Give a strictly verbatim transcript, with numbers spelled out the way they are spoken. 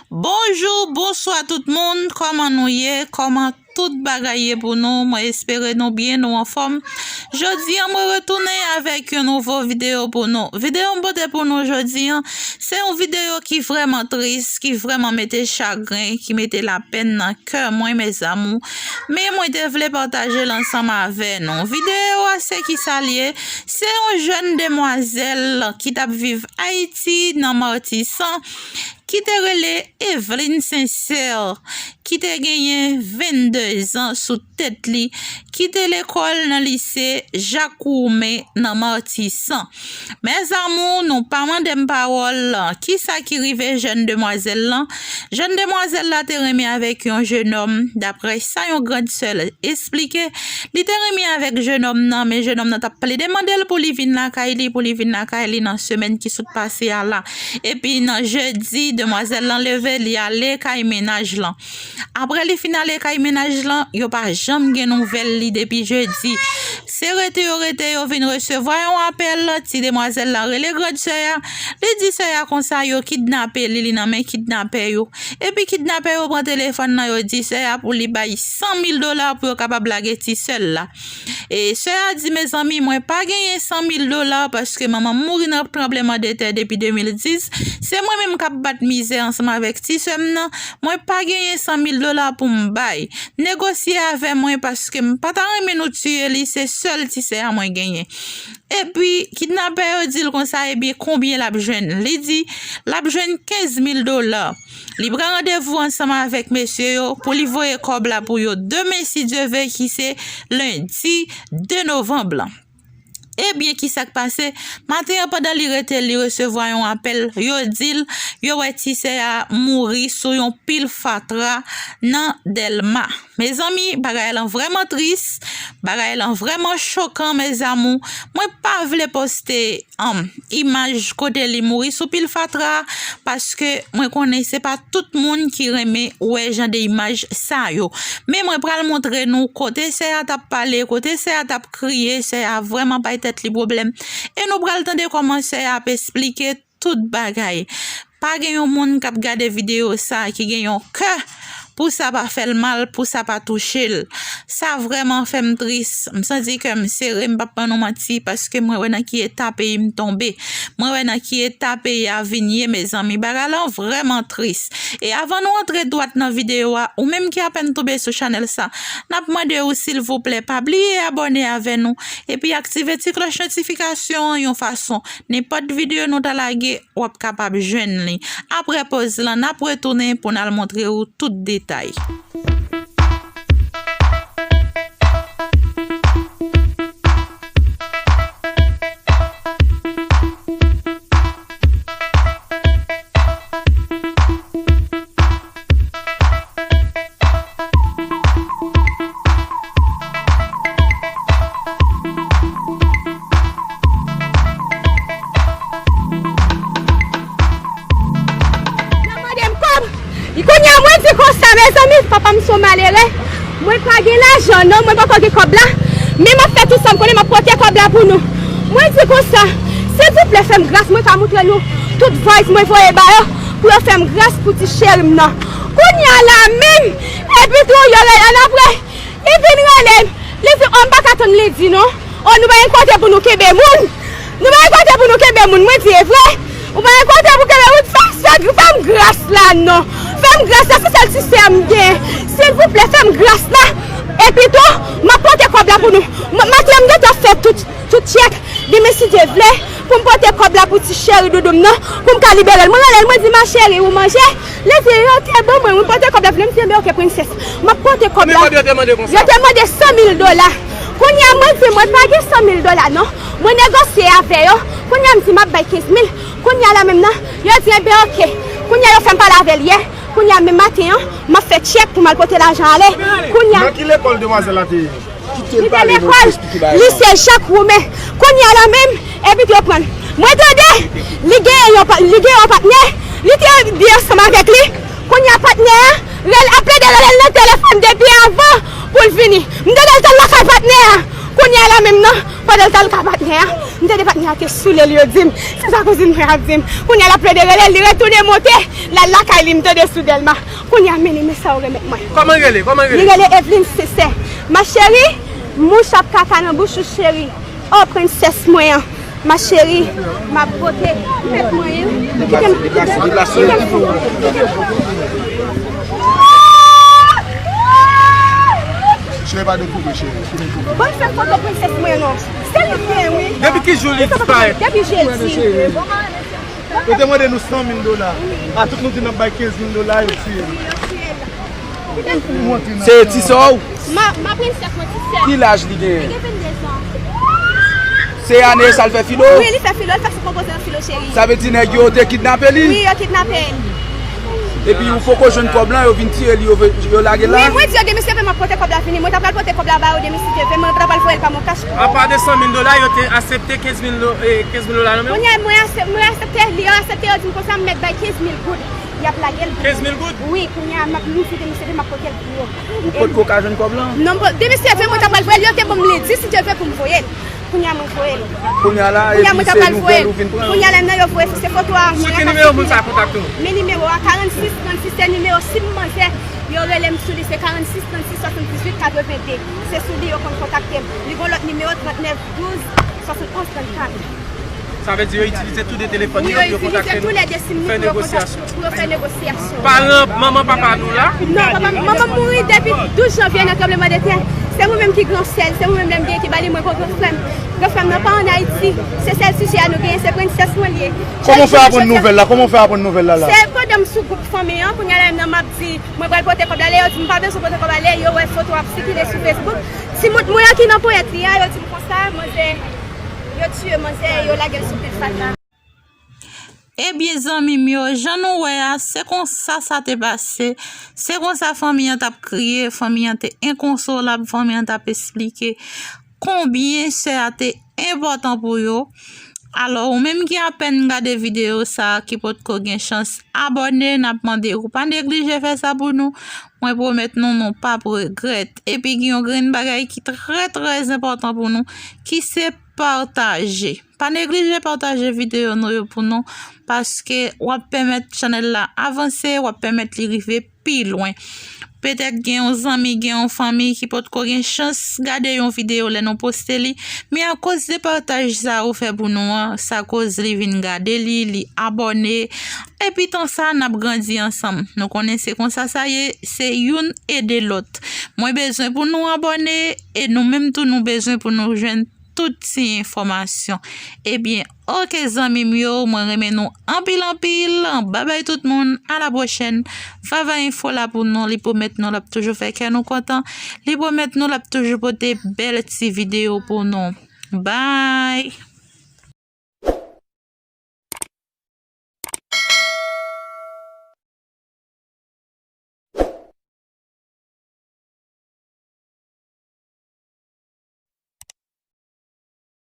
Bonjou, bonswa tout moun, kòman nou ye? Kòman tout bagay ye pou nou? Mwen espere nou byen, nou anfòm. Jodi a, mwen retounen avèk yon nouvo videyo pou nou. Videyo m pote pou nou jodi a, se yon videyo ki vrèman tris, ki vrèman mete chagren, ki mete lapèn nan kè mwen, mes amours. Men mwen te vle pataje l ansanm avè nou. Videyo a, se kisa l ye? Se yon jèn demwazèl ki t ap viv Ayiti, nan Matisan, ki te rele Evelyne Sincère, ki te genyen vennde zan sou tèt li, ki te lekòl nan lise Jacques Roumain nan Matisan. Mes amours, nou pa mande m pawòl, kisa ki rive jèn demwazèl lan? Jèn demwazèl la te renmen avèk yon jenòm, daprè sa yon grand sè l esplike, li te renmen avèk jenòm nan, men jenòm nan t ap plede mande l pou li vin lakay li, pou li vin lakay li nan semèn ki sot pase a la. Epi nan jedi, demwazèl lan leve, li ale kay mennaj lan. Apre li fin ale kay mennaj lan, yo pa janm gen nouvèl li depi jedi. Se rete yo rete, yo vin resevwa yon apèl, ti demwazèl la rele grand sè a. Li di sè a konsa yo kidnape li, li nan men kidnapè yo. Epi kidnapè yo pran telefòn nan, yo di sè a pou li bay san mil dola pou yo kapab lage ti sè l la. E sè a di, mezanmi, mwen pa genyen san mil dola paske manman m mouri nan tranblemanntè depi de mil dis. Se mwen menm k ap bat mizè ansanm avèk ti sè m nan. Mwen pa genyen san mil dola pou m bay. Negosye avè mwen paske m pa ta renmen nou tiye li, se sèl ti sè a mwen genyen. Epi, kidnapè yo di l konsa, ebyen, konbyen l ap jwenn? Li di, l ap jwenn kenz mil dola. Li pran randevou ansanm avèk mesye yo pou li voye kòb la pou yo demen, si Dye ve, ki se lendi de novanm lan. Ebyen, kisa k pase? Maten an, pandan li rete, li resevwa yon apèl. Yo di l, yo wè ti sè a mouri sou yon pil fatra nan Dèlma. Mezanmi, bagay lan vrèman tris, bagay lan vrèman chokan, mes amours. Mwen pa vle poste, um, imaj kote li mouri sou pil fatra, paske mwen konnen se pa tout moun ki renmen wè jan de imaj sa yo. Men mwen pral montre nou kote sè a t ap pale, kote sè a t ap kriye, sè a vrèman bay tèt li pwoblèm. E nou pral tande kòman sè a ap esplike tout bagay. Pa gen yon moun k ap gade videyo sa a ki gen yon kè pou sa pa fè l mal, pou sa pa touche l. Sa vrèman fè m tris. M santi kè m sere, m p ap ban nou manti, paske mwen wè nan ki eta peyi m tonbe. Mwen wè nan ki eta peyi a vin ye, mezanmi. Bagay lan vrèman tris. E avan nou antre dwat nan videyo a, ou menm ki apèn tonbe sou chanèl sa, n ap mande w, silvouplè, pa bliye abòne avè nou, epi aktive ti klòch notifikasyon an yon fason nenpòt videyo nou ta lage, w ap kapab jwenn li. Apre poz lan, n ap retounen pou n al montre w tout detay. Nan mande m kòb. Kounye a, mwen di konsa, mezanmi, papa m se yon malere. Mwen pa gen lajan, non, mwen poko gen kòb la. Men m ap fè tout sa m konnen, m ap pote kòb la pou nou. Mwen di konsa, silvouplè, fè m gras, mwen ka montre nou tout voice mwen voye ba yo, pou yo fè m gras pou ti cheri m nan. Kounye a la menm, epi tou, yo rele ann apre. Li vin rele m. Li di, o, m pa ka tann li di non. O, nou pa gen kote pou nou kenbe moun. Nou pa gen kote pou nou kenbe moun. Mwen di, e vre? Ou pa gen kote pou kenbe moun? Fè, fè, fè m gras la non. Fè m gras la, se sèl ti sè m gen. Silvouplè, fè m gras la. Epi tou, m ap pote kòb la pou nou. M, maten an, m gentan fè tout, tout tchèk. Demen, si Dye vle, pou m pote kòb la pou ti cheri doudou m nan, pou m ka libere l. Mwen rele l, mwen di, ma chérie, ou manje? Li di, yo te ban mwen, mwen pote kòb la vle, m di, enben, oke, prensès. M ap pote kòb la. Konbyen kòb yo te mande konsa? Yo te mande san mil dola. Kounye a, mwen di, mwen pa gen san mil dola, non. Mwen negosye avè yo. Kounye a, m di, m ap bay kenz mil. Kounye a la menm nan, yo di, enben, oke. Kounye a, yo fè m pale avè l yè. Kounye a, menm maten an, m ap fè tchèk pou m al pote lajan ale. Kounye a. Nan ki lekòl demwazèl la te ye? Li te lekòl lise Jak Woumen. Kounye a la menm, epi yo pran l. Mwen tande, li gen yon pa-, li gen yon patnè, li te byen ansanm avèk li. Kounye a patnè a, rele, ap plede rele l nan telefòn depi avan pou l vini. M tande l t al lakay patnè a. Kounye a la menm nan, Pandan l t al ka patnè a, m tande patnè a te soule l, yo di m, se sa kouzin mwen ap di m. Kounye a l ap plede rele l, li retounen monte, l al lakay li, m tande sou Dèlma. Kounye a, men li, men sa yo remèt mwen. Kòman l rele? Kòman l rele? Li rele Evelyne Sincère. Ma chérie, mouch ap kaka nan bouch ou, cheri. Oh, prensès mwen an. Ma chérie, m ap pote tèt mwen, kite m, kite m, kite m. Cheri, pa dekouvri, cheri. Ban m fè foto prensès mwen non. Se li k gen, wi. Depi ki jou li disparèt? Depi jedi. Yo te mande nou san mil dola. A tout nou di n ap bay kenz mil dola, yo tiye nou. Ou antre nan Se ti sè w? Ma, ma prensès, mwen ti sè. Ki laj li genyen? Li gen vennde zan. Se ane sa l fè filo? Wi, li fè filo, li fè sou konpoze nan filo, cheri. Sa vle di nèg yo te kidnape li? Wi, yo kidnape l. Epi ou poko jwenn kòb lan, yo vin tiye li, yo ve-, yo lage l la? Wi, mwen di yo demen si Dye vle m ap pote kòb la vini. Mwen ta pral pote kòb la ba yo demen si Dye vle, mwen ta pral voye l pa MonCash pou yo. Apati de san mil dola, yo te aksepte kenz mil do-, eh, kenz mil dola nan men w? Kounye a, mwen aksep-, mwen aksepte, li yo aksepte, yo di m konsa, m mèt bay kenz mil goud. Y ap lage l pou mwen. Kenz mil goud? Wi, kounye a, m ap, m di demen si Dye vle m ap pote l pou yo. Ou potko ka jwenn kòb lan? Non, m po-, demen si Dye vle, mwen ta pral voye l, yo te ban m lendi si Dye vle pou m voye l. Kounye a mwen voye l. Kounye a la, Kounye a epi mwen ta se pral voye nouvèl l. Ou vin pran? Kounye a lè nan yo voye se foto a mwen. Sou ki nimewo moun sa kontakte w? Men nimewo a, karannsis trannsis, se nimewo sim manzè. Yo rele m sou li, se karannsis trannsis swasanndizuit katrevenn de. Se sou li yo konn kontakte m. Li gon lòt nimewo, trannèf douz swasantonz trannkat. Sa vle di yo itilize tou de telefòn yo pou yo kontakte nou, fè negosyasyon. Pou yo fè negosyasyon. Paran, manman, papa nou la? Non, papa, manman m mouri depi douz janvye nan tranblemanntè. Se mwen menm ki gran sè l, se mwen menm lè m gen ki ba li mwen kon gran frè m. Gran frè m nan pa ann Ayiti. Se sèl sijè a nou genyen, se prensès mwen li ye. Kòman w fè aprann nouvèl la? Kòman w fè aprann nouvèl la la? Se pandan m sou gwoup fanmi an, kounye a la menm nan m ap di, mwen pral pote kòb la, lè yo di m pa bezwen pote kòb la, lè yo wè foto ap sikile sou Facebook. Timoun mwen an ki nan ponyèt li a, yo di m konsa, manzè, yo tiye manzè, yo lage l sou pil fatra. Ebyen, zanmi m yo, jan nou wè a, se konsa sa te pase. Se konsa fanmi an t ap kriye, fanmi an te enkonsolab, fanmi an t ap esplike konbyen sè a te enpòtan pou yo. Alò, ou menm ki apèn gade videyo sa a, ki potko gen chans abòne, n ap mande ou pa neglije fè sa pou nou. Mwen pwomèt nou, nou p ap regrèt. Epi gen yon grenn bagay ki trè, trè enpòtan pou nou, ki se pataje. Pa neglije pataje videyo nou yo pou nou, paske w ap pèmèt chanèl la avanse, w ap pèmèt li rive pi lwen. Petèt gen yon zanmi, gen yon fanmi ki potko gen chans gade yon videyo lè nou poste li, men akoz de pataj sa ou fè pou nou an, sa koz li vin gade li, li abòne, epi tan sa n ap grandi ansanm. Nou konnen se konsa sa ye, se youn ede lòt. Mwen bezwen pou nou abòne, e nou menm tou nou bezwen pou nou jwenn tout ti enfòmasyon. Ebyen, oke zanmi m yo, mwen renmen nou anpil, anpil. Babay tout moun, a la pwochèn. Vava Enfo la pou nou, li pwomèt nou l ap toujou fè kè nou kontan. Li pwomèt nou l ap toujou pote bèl ti videyo pou nou. Bye!